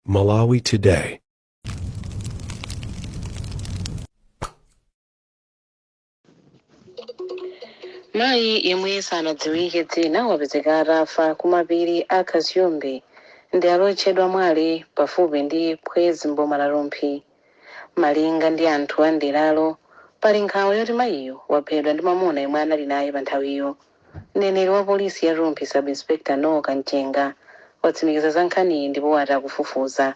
Malawi Today. Mayi yemwe sanadziwike dzina wapezeka atafa kumapiri a Kaziyombe ndi alotchedwa Mwale pafupi ndi Phwezi mboma la Rumphi. Malinga ndi anthu a m'deralo, pali nkhawa yoti mayiyo waphedwa ndi mwamuna yemwe anali naye pa nthawiyo. Mneneri wa polisi ya Rumphi Sub Inspector Noel Kamchenga watsimikiza za nkhaniyi ndipo wati akufufuza.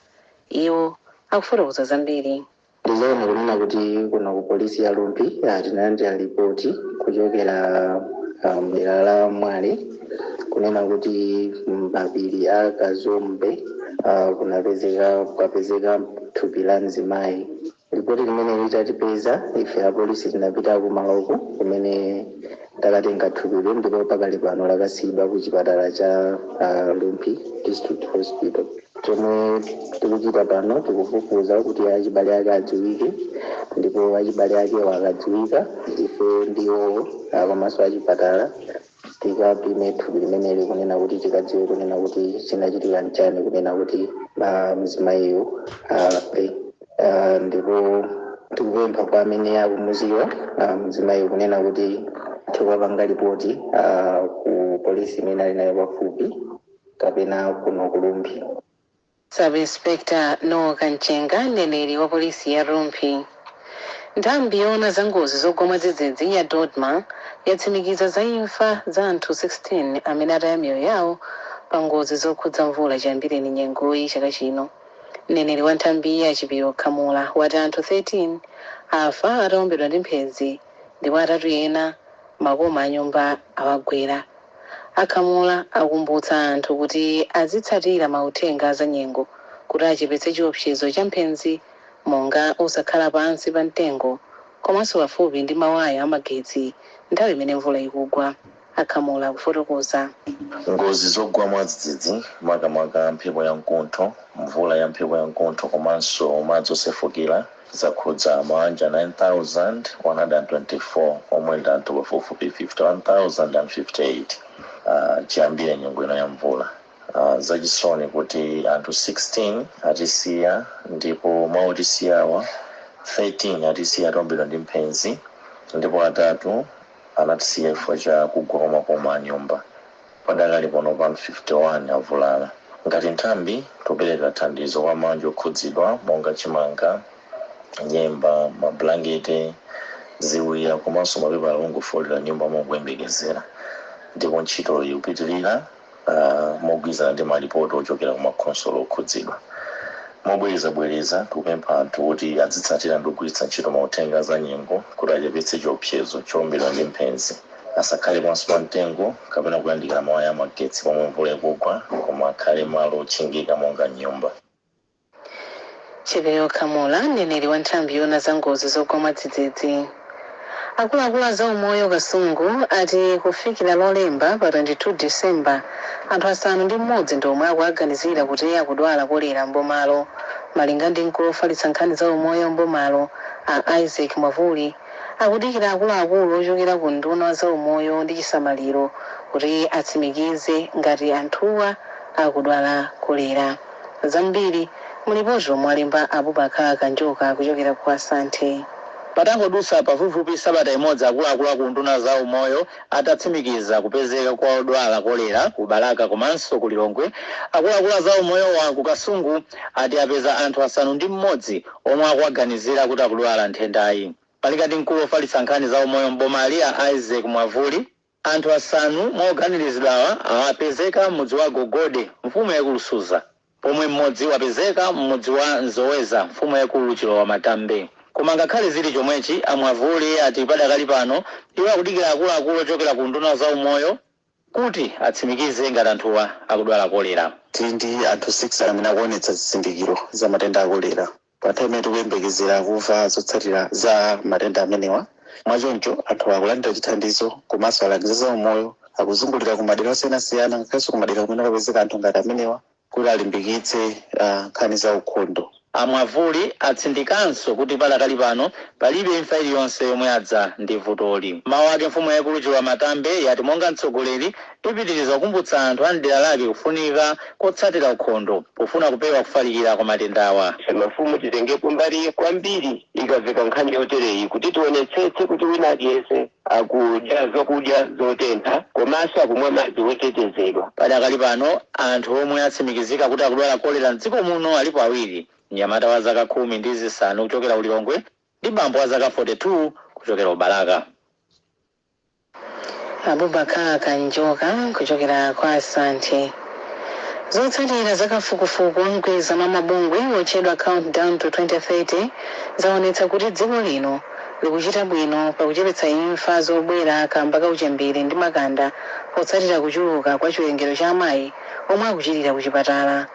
Iwo akufotokoza zambiri. Ndizoona kunena kuti kuno ku polisi ya Rumphi tinalandira ripoti kuchokera mdera la Mwale kunena kuti mapiri a Kazombe kunapezeka kwapezeka thupi la mzimayi. Ripoti limene litatipeza ife apolisi, tinapita kumaloko kumene takatenga thupilo, ndipo pakali pano lakasiyidwa ku chipatala cha Rumphi District Hospital. Chomwe tikuchita pano, tikufufuza kuti achibale ake adziwike, ndipo achibale ake akadziwika, ife ndiwo komanso achipatala tikapime thupi limeneli kunena kuti tikadziwe kunena kuti chinachitika nchani kunena kuti mzimayiyo afe. Ndipo tikupempha kwa amene akumuziwa mzimayiyo kunena kuti tikapanga ripoti ku polisi imene ali nayo pafupi kapena kuno ku Rumphi. Sub Inspector Noel Kamchenga, mneneri wa polisi ya Rumphi. Nthambi yoona za ngozi zogwa mwadzidzidzi ya DoDMA yatsimikiza za imfa za anthu 16 amene ataya miyoyo yawo pa ngozi zokhudza mvula chiyambireni nyengoyi chaka chino. Mneneri wa nthambiyi, Achipiro Khamula, wati anthu 13 afa atawombedwa ndi mphenzi ndipo atatu ena makoma a nyumba awagwera. Akhamula akumbutsa anthu kuti azitsatira mauthenga za nyengo kuti achepetse chiopsezo cha mphenzi, monga osakhala pansi pa mtengo komanso pafupi ndi mawaya amagetsi nthawi imene mvula ikugwa. Akhamula akufotokoza. Ngozi zogwa mwadzidzidzi, makamaka mphepo ya mkuntho, mvula ya mphepo ya mkuntho komanso madzi osefukira, zakhudza mabanja 9124 omwe ndi anthu pafupifupi 51,058 chiyambire nyengo ino ya mvula. Zachisoni kuti anthu 16 atisiya, ndipo mwa otisiyawa 13 atisiya ataombedwa ndi mphenzi ndipo atatu anatisiya chifukwa cha kugwa kwa makoma a nyumba. Padakali pano pano 51 avulala. Ngati nthambi tikupereka thandizo kwa mabanja okhudzidwa monga chimanga, nyemba, mablankete, ziwiya komanso mapepala ongofolera nyumba mokuyembekezera, ndipo ntchito ikupitirira mogwirizana ndi malipoti ochokera ku makhonsolo okhudzidwa. Mobwerezabwereza tikupempha anthu kuti azitsatira ndi kugwiritsa ntchito mauthenga za nyengo kuti achepetse chiopsezo chowombedwa ndi mphenzi. Asakhale pansi pa mtengo kapena kuyandikira mawaya amagetsi pomwe mvula ikugwa, koma akhale malo otchingika monga nyumba. Chipiro Khamula, mneneri wa nthambi yoona za ngozi zogwa mwadzidzidzi. Akuluakulu a zaumoyo Kasungu ati kufikira Lolemba pa 22 Disemba, anthu 6 ndi omwe akuaganizira kuti akudwala kolera mbomalo. Malinga ndi mkulu ofalitsa nkhani za umoyo mbomalo, a Isaac Mwavuli, akudikira akuluakulu ochokera ku nduna za umoyo ndi chisamaliro kuti atsimikize ngati anthuwa akudwala kolera. Zambiri mulipoti lomwe alemba Abubakar Kanjoka kuchokera ku Asante. Patangodutsa pafupifupi sabata imodzi akuluakulu aku nduna za umoyo atatsimikiza kupezeka kwa odwala kolera ku Balaka komanso ku Lilongwe, akuluakulu a za umoyowa ku Kasungu ati apeza anthu 6 omwe akuwaganizira kuti akudwala nthendayi. Malinga ndi mkulu ofalitsa nkhani za umoyo mbomali, a Isaac Mwavuli, anthu asanu mwa oganiziridwawa apezeka m'mudzi wa Gogode, mfumu yaikulu Suza, pomwe mmodzi wapezeka m'mudzi wa Nzoweza, mfumu yaikulu Chilowa Matambe. Koma ngakhale zili chomwechi, amwavuli ati padakali pano iwo akudikira akuluakulu ochokera ku nduna za umoyo kuti atsimikize ngati anthuwa akudwala kolera. Tili ndi anthu 6 amene akuonetsa zizindikiro za matenda a kolera pa nthawi imene tikuyembekezera kumva zotsatira za matenda amenewa. Mwachoncho anthu akulandira chithandizo, komanso alangizi za umoyo akuzungulira ku madera osiyanasiyana, ngakhalenso ku madera kumene kupezeka anthu ngati amenewa, kuti alimbikitse nkhani za ukhondo. Amwavuli atsindikanso kuti padakali pano palibe imfa iliyonse yomwe adza ndi vutoli. Mawu ake, mfumu yaikulu Chiwa Matambe yati monga mtsogoleri ipitiriza kukumbutsa anthu a mdera lake kufunika kotsatira ukhondo pofuna kupewa kufalikira kwa matendawa. Ife mafumu titengepo mbali kwambiri ikamveka nkhani yotereyi, kuti tionetsetse kuti wina aliyense akudya zokudya zotentha komanso akumwa madzi otetezedwa. Padakali pano anthu omwe atsimikizika kuti akudwala kolera mdziko muno alipo awiri: mnyamata wa zaka 15 kuchokera Ulilongwe ndi bambo wa zaka 42 kuchokera Ubalaka. Abubakar Kanjoka kuchokera kwa Asante. Zotsatira zakafukufuku wamgwirizano wa mabungwe otchedwa Countdown to 2030 zaonetsa kuti dziko lino likuchita bwino pakuchepetsa imfa zobwera kamba kauchembere ndi makanda, potsatira kuchuluka kwa chiwerengero cha amayi omwe akuchirira ku chipatala.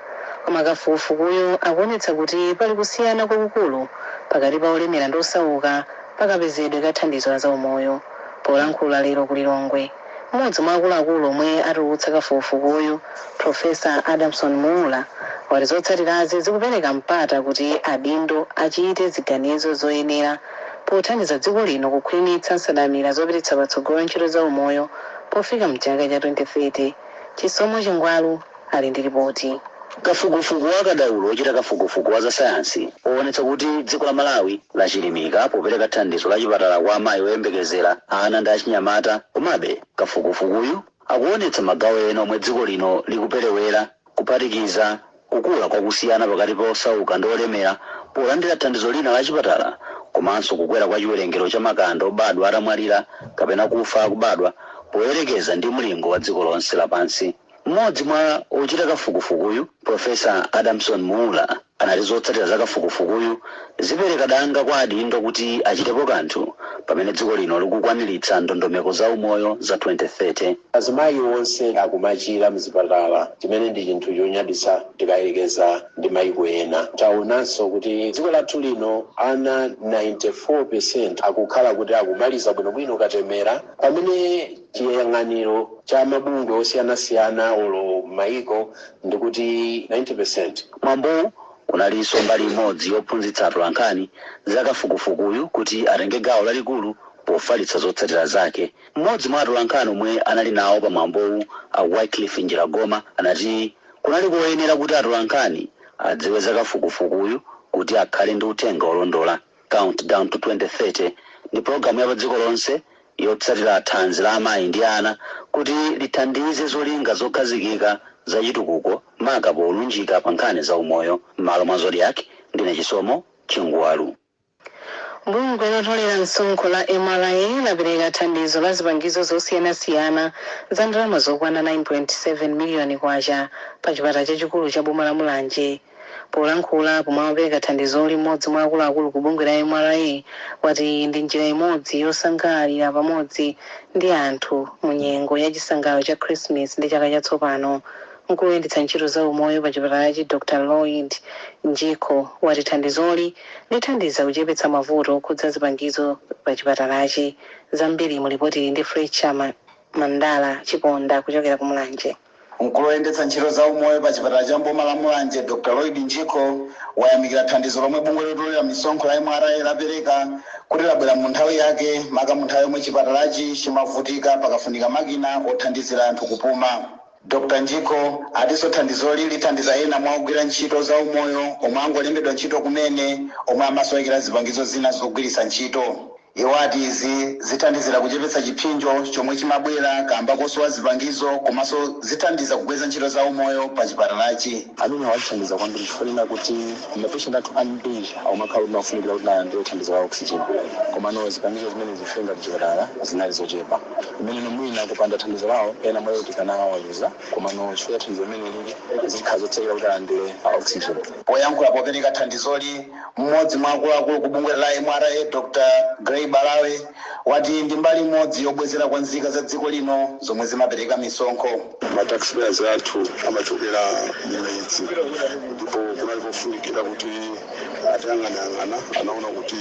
Koma kafukufukuyo akuonetsa kuti pali kusiyana kwakukulu pakati pa olemera ndi osauka pakapezedwe ka thandizo la zaumoyo. Polankhula lero ku Lilongwe, mmodzi mwa akuluakulu omwe atulutsa kafukufukuyu, Profesa Adamson Muula, wati zotsatirazi zikupereka mpata kuti adindo achite ziganizo zoyenera pothandiza dziko lino kukhwimitsa nsanamira zopititsa patsogolo ntchito za umoyo pofika mchaka cha 2030. Chisomo Chingwalu ali ndi ripoti. Kafukufuku wa kadaulo ochita kafukufuku wa za sayansi owonetsa kuti dziko la Malawi lachilimika popereka thandizo la chipatala kwa amayi oyembekezera, ana ndi achinyamata. Komabe kafukufukuyu akuonetsa magawo ena omwe dziko lino likuperewera, kuphatikiza kukula kwakusiyana pakati pa osauka ndi olemera polandira thandizo lina la chipatala, komanso kukwera kwa chiwerengero cha makanda obadwa atamwalira kapena kufa akubadwa poyerekeza ndi mlingo wa dziko lonse lapansi. Mmodzi mwa ochita kafukufukuyu, Profesa Adamson Muula, anati zotsatira za kafukufukuyu zipereka danga kwa adindo kuti achitepo kanthu pamene dziko lino likukwaniritsa ndondomeko za umoyo za 2030. Azimayi onse akumachira mzipatala, chimene ndi chinthu chonyadisa tikayerekeza ndi mayiko ena. Taonanso kuti dziko lathu lino ana 94% akukhala kuti akumaliza bwinobwino katemera, pamene chiyang'aniro cha mabungwe osiyanasiyana olo mayiko ndikuti 90%. Mwambowu unalinso mbali imodzi yophunzitsa atolankhani za kafukufukuyu kuti atenge gawo lalikulu pofalitsa zotsatira zake. Mmodzi mwa atolankhani omwe anali nawo pa mwambowu, a Wycliffe Njiragoma, anati kunali koyenera kuti atolankhani adziwe za kafukufukuyu kuti akhale ndi uthenga olondola. Countdown to 2030 ndi pologalamu ya pa dziko lonse yotsatira thanzi la amayi ndi ana kuti lithandize zolinga zokhazikika za chitukuko, maka polunjika pa nkhani za umoyo. M'malo mwa Zodiak, ndine Chisomo Chingwalu. Bungwe lotolera msonkho la MRA lapereka thandizo la zipangizo zosiyanasiyana za ndalama zokwana 9.7 miliyoni kwacha pa chipatala chachikulu cha boma la Mulanje. Polankhula pomwe amapereka thandizoli, mmodzi mwa akuluakulu ku bungwe la MRA wati ndi njira imodzi yosangalalira pamodzi ndi anthu mu nyengo ya chisangalalo cha Christmas ndi chaka chatsopano. Mkulu woyendetsa ntchito za umoyo pa chipatalachi, Dr Lloyd Njiko, wati thandizoli lithandiza kuchepetsa mavuto okhudza zipangizo pa chipatalachi. Zambiri mu ripoti ndi Fletcher Mandala Chiponda kuchokera ku Mulanje. Mkulu woyendetsa ntchito za umoyo pa chipatala cha mboma la Mulanje, Dr Lloyd Njiko, wayamikira thandizo lomwe bungwe lotolera misonkho la MRA lapereka kuti labwera mu nthawi yake, maka mu nthawi yomwe chipatalachi chimavutika pakafunika makina othandizira anthu kupuma. Dr Njiko atinso thandizoli lithandiza ena mwa ogwira ntchito za umoyo omwe angolembedwa ntchito kumene, omwe amasowekera zipangizo zina zogwiritsa ntchito. Iwo ati izi zithandizira kuchepetsa chipsinjo chomwe chimabwera kamba kosowa zipangizo, komanso zithandiza kukweza ntchito za umoyo pa chipatalachi. Amene watithandiza kwambiri chifukwa kuti mapatient athu ambiri amakhala kuti mafunikira kuti alandire thandizo la oxygen, komano zipangizo zimene zifenga kuchipatala zinali zochepa, imene mwina kupanda thandizo lawo ena mwayo tikanawayuza, komano chifukwa cha thandizo limene lili zikhala zothekera kuti alandire oxygen. Poyankhula popereka thandizoli, mmodzi mwa akuluakulu ku bungwe la MRA, Dr Gray Balawe, wati ndi mbali imodzi yobwezera kwa nzika za dziko lino zomwe zimapereka misonkho. Ma taxpayers athu amachokera m'midzi, ndipo kunali kofunikira kuti atayang'anayang'ana anaona kuti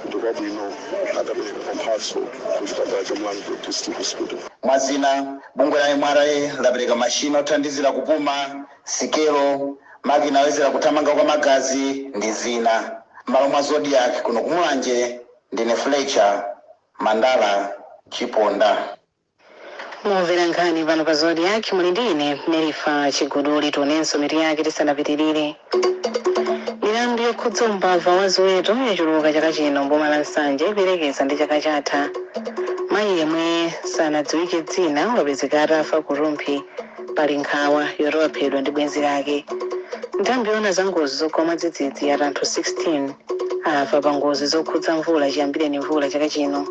ndikwabwino atapereka kamphatso ku chipatala cha Mulanje District Hospital. Mwazina, bungwe la MRA lapereka mashina othandizira kupuma, sikelo, Makina oyezera kuthamanga kwa magazi ndi zina. M'malo mwa Zodiak kuno kuMulanje, ndine Fletcher Mandala Chiponda. Mumvera nkhani pano pa Zodiak, muli ndi ine Merifa Chiguduli. Tionenso mitu yake tisanapitirire. Milandu yokhudza umbava wa ziweto yachuluka chaka chino mboma la Nsanje kuyerekeza ndi chaka chatha. Mayi yemwe sanadziwike dzina wapezeka atafa ku Rumphi, pali nkhawa yoti waphedwa ndi bwenzi lake. Nthambi yoona za ngozi zogwa mwadzidzidzi yati anthu 16 afa pa ngozi zokhudza mvula chiyambireni mvula chaka chino.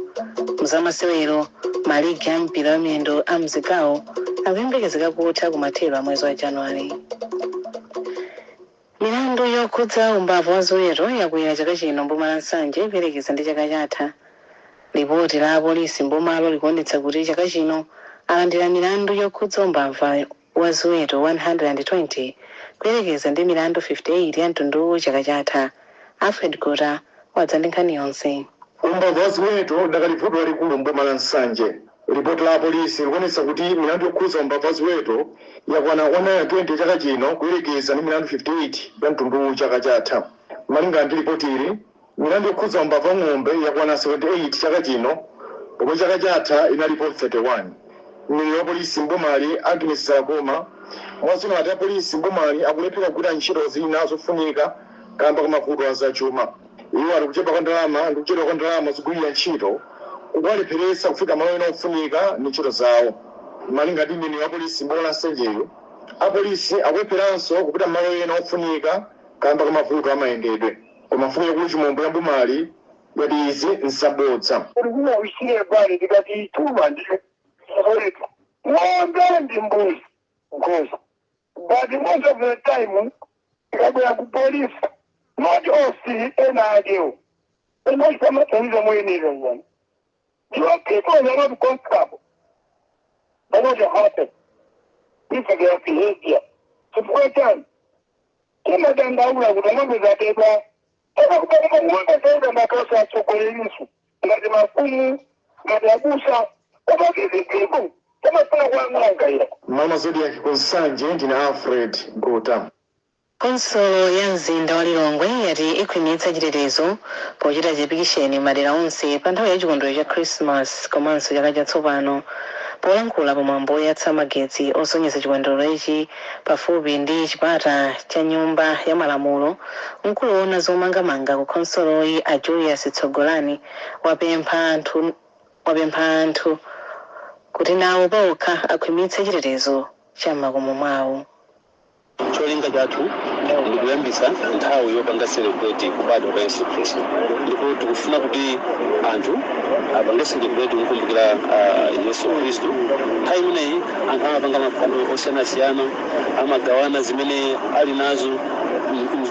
Mzamasewero, maligi a mpira wa miyendo a mzigawo akuyembekezeka kutha kumathero a mwezi wa Januwale. Milandu yokhudza umbava wa ziweto yakwera chaka chino mboma la Nsanje kuyerekeza ndi chaka chatha. Lipoti la apolisi mbomalo likuonetsa kuti chaka chino alandira milandu yokhudza umbava wa ziweto 120 kuyerekeza ndi milandu 58 ya mtunduwu chaka chatha. Alfred Gota wadza ndi nkhani yonse. Umbava wa ziweto udakali vuto lalikulu mboma la Nsanje. Ripoti la apolisi likuonetsa kuti milandu yokhudza umbava wa ziweto yakwana 120 chaka chino kuyerekeza ndi milandu 58 ya mtunduwu chaka chatha. Malingana ndi ripoti ili, milandu yokhudza umbava wa ng'ombe yakwana 78 chaka chino, pomwe chaka chatha inalipo 31. Mneneri wa polisi mbomali, Agnes Salakoma, mwazina ati apolisi mbomali akulephera kugwira ntchito zina zofunika kamba ka mavuto a zachuma. Iwo ali kuchepa kwa ndalama ndi kuchedwa kwa ndalama zogwirira ntchito kukuwalepheretsa kufika malo ena ofunika ndi ntchito zawo. Malinga ndi mneneri wa polisi mboma la Nsanjeyo, apolisi akulepheranso kupita malo ena ofunika kamba ka mavuto amayendedwe. Koma mfumu yakulu Chimombo ya mbomali yati izi nsabodza. Ulikuwa bali ndikati chuma ndi ziweto, ng'ombe ndi mbuzi, nkhosa, but most of the time ikabwera ku polisi, not all, ena akewo emachisamathandiza moyenera. Yani your people are not comfortable, but what happen if their behavior, chifukwa chani timadandaula kuti ng'ombe zabedwa? Ekakubereka ng'ombe zaida makasa atsogoleriso ngati mafumu, ngati abusa, koma these people timafuna kuwang'anga. Mama Zodiak ku Nsanje, ndine Alfred Gota. Konsolo ya mzinda wa Lilongwe yati ikhwimitsa chitetezo pochita chipikisheni madera onse pa nthawi ya chikondwerero cha Christmas komanso chaka chatsopano. Polankhula pamwambo oyatsa magetsi osonyeza chikondwerero ichi pafupi ndi chipata cha Nyumba ya Malamulo, mkulu woona zomangamanga ku khonsoloyi, a Julius Tsogolani, wapempha anthu kuti nawo pawokha akhwimitse chitetezo cha m'makomo mwawo. Cholinga chathu ndikuyambisa nthawi yopanga celebrate kubadwa kwa Yesu Khristu, ndipo tikufuna kuti anthu apange celebrate kukumbukira Yesu Khristu. Nthawi imeneyi anthu amapanga maphwando osiyanasiyana, amagawana zimene ali nazo,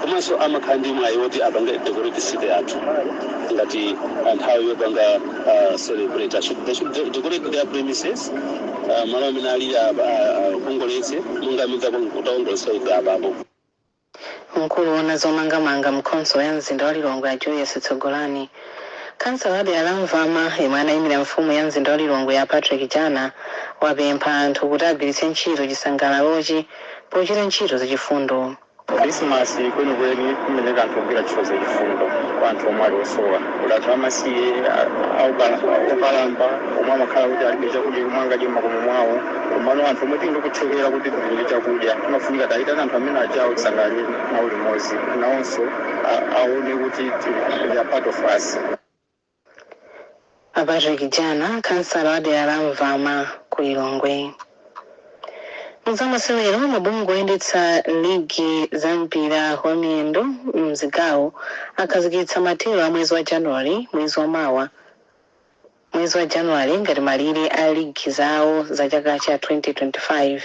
komanso amakhala ndi mwayi woti apange decorate city yathu ngati nthawi yopanga celebrate. They should decorate their premises, malo amene ali akongoletse monga amene takongoletsa ife apapo. Mkulu woona zomangamanga mkhonsolo ya mzinda wa Lilongwe, a Julius Tsogolani. Kansala wa dera la Mvama yemwe anayimira mfumu ya mzinda wa Lilongwe ya Patrick Jana wapempha anthu kuti agwiritse ntchito chisangalalochi pochita ntchito zachifundo. Krismasi kwenikweni kumeneka anthu ogwira ntchito zachifundo kwa anthu omwe ali osowa, kuti anthu amasiye, okalamba omwe amakhala kuti alibe chakudya omwe angadye m'makomo mwawo. Komano anthu omwe tili ndikuthekera kuti tipereke chakudya, timafunika tayitana anthu amene ajawo, tisangalale nawo limodzi, nawonso aone kuti they are part of us. A Patrick Jana, kansala wa dera la Mvama ku Lilongwe. Mzamasewero, mabungwe oyendetsa ligi za mpira wa miyendo mzigawo akhazikitsa mathero a mwezi wa Januwale, mwezi wa mawa, mwezi wa Januwale ngati malire a ligi zawo za chaka cha 2025.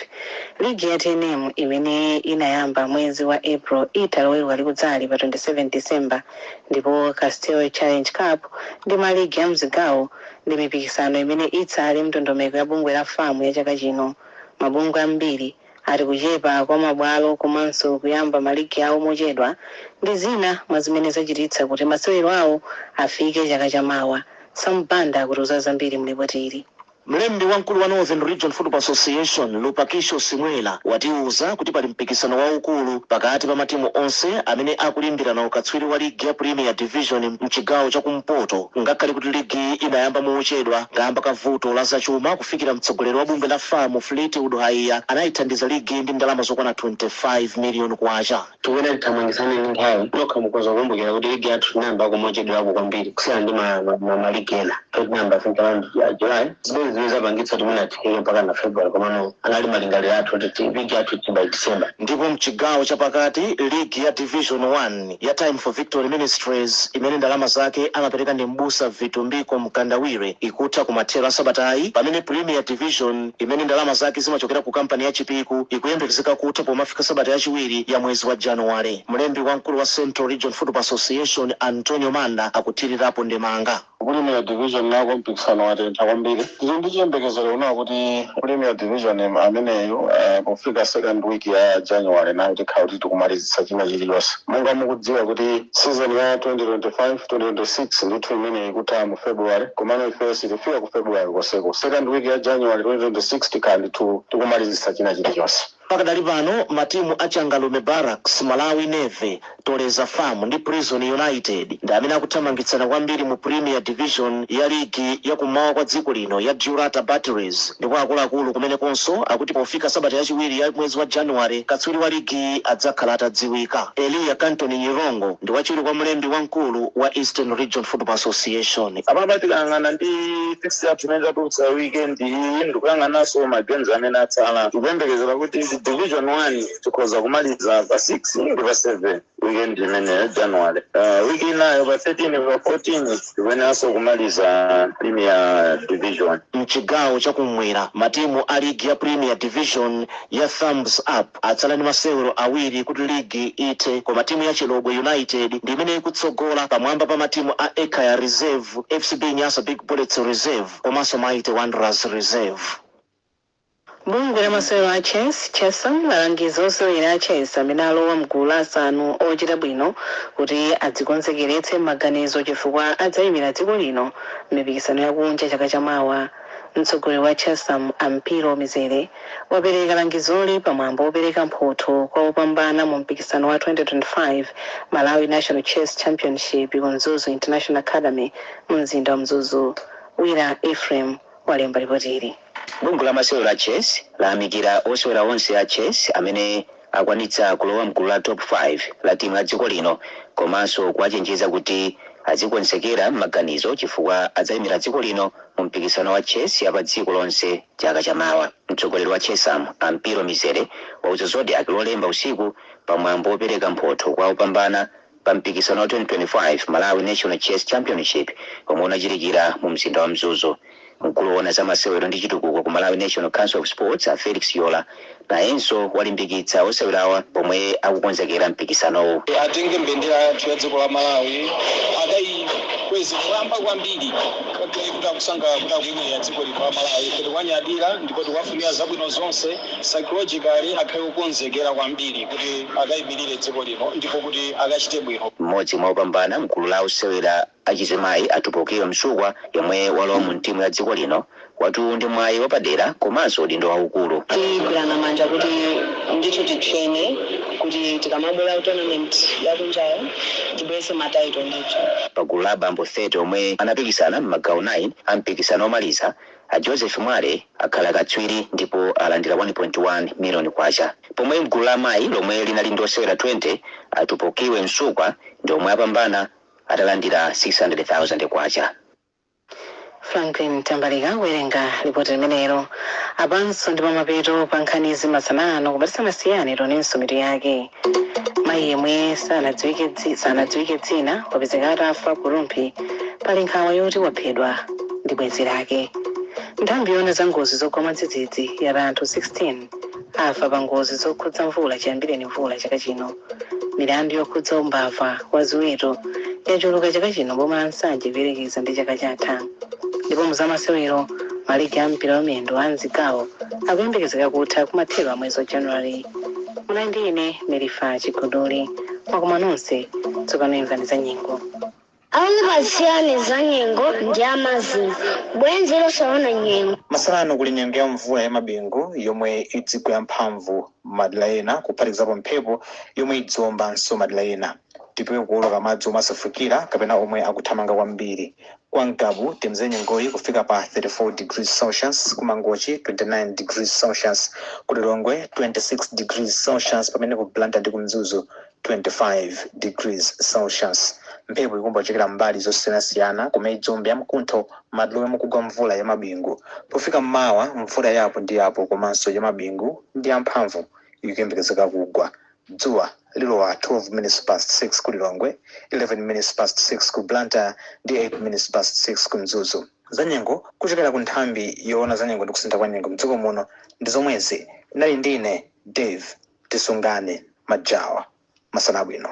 Ligi ya TNM imene inayamba mwezi wa April itha Loweruka likudzali pa 27 December, ndipo Castel Challenge Cup ndi maligi a mzigawo ndi mipikisano imene itsale mndondomeko ya bungwe la FAM ya chaka chino. Mabungwe ambiri ati kuchepa kwa mabwalo komanso kuyamba maligi awo mochedwa ndi zina mwa zimene zachititsa kuti masewero awo afike chaka chamawa. Sampanda akutiuza zambiri mlipoti ili. Mlembi wamkulu wa Northern Region Football Association, Lupakisho Simwela, watiuza kuti pali mpikisano waukulu pakati pa matimu onse amene akulimbirana ukatswiri wa ligi ya Premier Division mchigawo chakumpoto, ngakhale kuti ligi inayamba mochedwa kamba ka vuto la zachuma, kufikira mtsogoleri wa bungwe la FAM, Fleetwood Haiya, anayithandiza ligi ndi ndalama zokwana 25 million kwacha. Tikuyenera tithamangisane ndi nthawi. Nokha mukhoza kukumbukira kuti ligi yathu tinayamba kumochedwerapo kwambiri kusiyana ndi maligi ena. Tinayamba, I think, around July, zimene zapangitsa kuti mwina tifike mpaka na February, komano anali malingaliro athu kuti ligi yathu ithe by December. Ndipo mchigawo chapakati, ligi ya Division 1 ya Time for Victory Ministries, imene ndalama zake amapereka ndi mbusa Vitumbiko Mkandawire, ikutha kumathero a sabatayi, pamene Premier Division, imene ndalama zake zimachokera ku kampani ya Chipiku, ikuyembekezeka kutha pomafika sabata yachiwiri ya mwezi wa Januwale. Mlembi wamkulu wa Central Region Football Association, Antonio Manda, akuthirirapo ndemanga. Premier Division nako mpikisano watentha kwambiri. Tili ndi chiyembekezero unawo kuti Premier Division ameneyo, pofika second week ya January nayo tikhala kuti tikumalizitsa china chiliyonse. Monga mukudziwa kuti season ya 2025 2026 ndithu imeneyi ikutha mu February, komano ifeyo sitifika ku February koseko. Second week ya January 2026 tikhala ndithu tikumalizitsa china chilichonse. Pakadali pano matimu a Changalume Barracks, Malawi Navy, Toleza Farm ndi Prison United ndi amene akuthamangitsana kwambiri mu Premier Division ya ligi yakummawa kwa dziko lino ya Durata Batteries, ndipo akuluakulu kumenekonso akuti pofika sabata yachiwiri ya mwezi wa Januwale katswiri wa ligi adzakhala atadziwika. Eliya Cantoni Nyirongo ndi wachiwiri kwa mlembi wamkulu wa Eastern Region Football Association. Apapa tikayang'ana ndi fixture yathu imene tatulutsa weekend iyi, ndikuyang'ananso ma games amene atsala, tikuyembekezera kuti Division 1 tikhoza kumaliza pa 6 ndi pa 7 weekend imeneyo January. Wiki inayo pa 13, pa 14 tikuyeneranso kumaliza Premier Division. Mchigawo chakumwera, matimu a ligi ya Premier Division ya Thumbs Up atsala ndi masewero awiri kuti ligi ithe, koma timu ya Chilobwe United ndi imene ikutsogola pamwamba pa matimu a Ekaya Reserve, FCB Nyasa Big Bullets Reserve komanso Mighty Wanderers Reserve. Bungwe la masewero a chess, CHESSAM, lalangiza osewera a chess amene alowa mgulu la asanu ochita bwino kuti adzikonzekeretse m'maganizo chifukwa adzayimira dziko lino m'mipikisano yakunja chaka chamawa. Mtsogoleri wa CHESSAM, Ampiro Mizere, wapereka langizoli pamwambo wopereka mphotho kwa opambana mu mpikisano wa 2025 Malawi National Chess Championship ku Mzuzu International Academy mu mzinda wa Mzuzu. Wira Ephraim walemba ripoti ili. Bungwe la masewero a chess layamikira osewera onse a chess amene akwanitsa kulowa mgulu la top 5 la timu la dziko lino, komanso kuwachenjeza kuti azikonzekera m'maganizo chifukwa adzayimira dziko lino mu mpikisano wa chess ya pa dziko lonse chaka chamawa. Mtsogoleri wa CHESSAM, Ampiro Mizere, wauza Zodiak Lolemba usiku pamwambo wopereka mphotho kwa opambana pa mpikisano wa 2025 Malawi National Chess Championship omwe unachitikira mu mzinda wa Mzuzu. Mkulu woona za masewero ndi chitukuko ku Malawi National Council of Sports, a Felix Yola, nayenso walimbikitsa osewerawa pomwe akukonzekera mpikisanowu. Atenge mbendera yathu ya dziko la Malawi, akayikweze mwamba kwambiri, kakhale kuti akusangalala kuti akuyimirira dziko lino la Malawi. Ife tikuwanyadira ndipo tikuwafunira zabwino zonse. Psychologically akhale kukonzekera kwambiri kuti akayimirire dziko lino ndipo kuti akachite bwino. Mmodzi mwa opambana mgulu la osewera achizimayi, Atupokero Msukwa, yemwe walowa mu timu ya dziko lino, wati ndi mwayi wapadera komanso udindo waukulu. Tigwirana manja kuti ndithu titrene kuti tikamabwera ku tournament yakunjayo tibwerese ma title ndithu. Pagulu la abambo 30 omwe anapikisana m'magawo 9 a mpikisano omaliza, a Joseph Mwale akhala katswiri ndipo alandira 1.1 miliyoni kwacha, pomwe mgulu la amayi lomwe linali ndi osewera 20, Atupokiwe Msukwa ndi omwe apambana atalandira 600,000 kwacha. Franklin Tambalika kuwerenga ripoti limenelo. Apanso ndi pamapeto pa nkhanizi masana ano, koma tisanasiyane tionenso mitu yake. Mayi yemwe sanadziwike dzina wapezeka atafa ku Rumphi, pali nkhawa yoti waphedwa ndi bwenzi lake. Nthambi yoona za ngozi zogwa mwadzidzidzi yati anthu 16 afa pa ngozi zokhudza mvula chiyambireni mvula chaka chino. Milandu yokhudza umbava wa ziweto yachuluka chaka chino boma la Nsanje kuyerekeza ndi chaka chatha. Ndipo muzamasewero, maligi a mpira wamiyendo a mzigawo akuyembekezeka kutha kumathero a mwezi wa January. Munali ndi ine Merifa Chigodoli. Mwakoma nonse. Tsopano imvani za nyengo. Awupatsirani za nyengo ndi amazimo, bwenzi losaona nyengo. Masana kuli nyengo ya mvula ya mabingu yomwe idzigwa yamphamvu madera ena, kuphatikizapo mphepo yomwe idziwombanso madera ena. Tipewe kuwoloka madzi omwe asefukira kapena omwe akuthamanga kwambiri. Kwa Ngabu timze nyengoyi kufika pa 34 degrees Celsius, ku Mangochi 29 degrees Celsius, ku Lilongwe 26 degrees Celsius, pamene ku Blantyre ndi ku Mzuzu 25 degrees Celsius. Mphepo ikumba kuchokera mbali zosiyanasiyana, koma idzombe yamkuntho madera omwe mukugwa mvula ya mabingu. Pofika mmawa, mvula yapo ndi yapo komanso ya mabingu ndi yamphamvu ikuyembekezeka kugwa. Dzuwa lilowa 12 minutes past 6 ku Lilongwe, 11 minutes past 6 ku Blantyre ndi 8 minutes past 6 ku Mzuzu. Zanyengo kuchokera ku nthambi yoona zanyengo ndi kusintha kwa nyengo mdziko muno ndi zomwezi. Nali ndine Dave Tisungane Majawa. Masana abwino.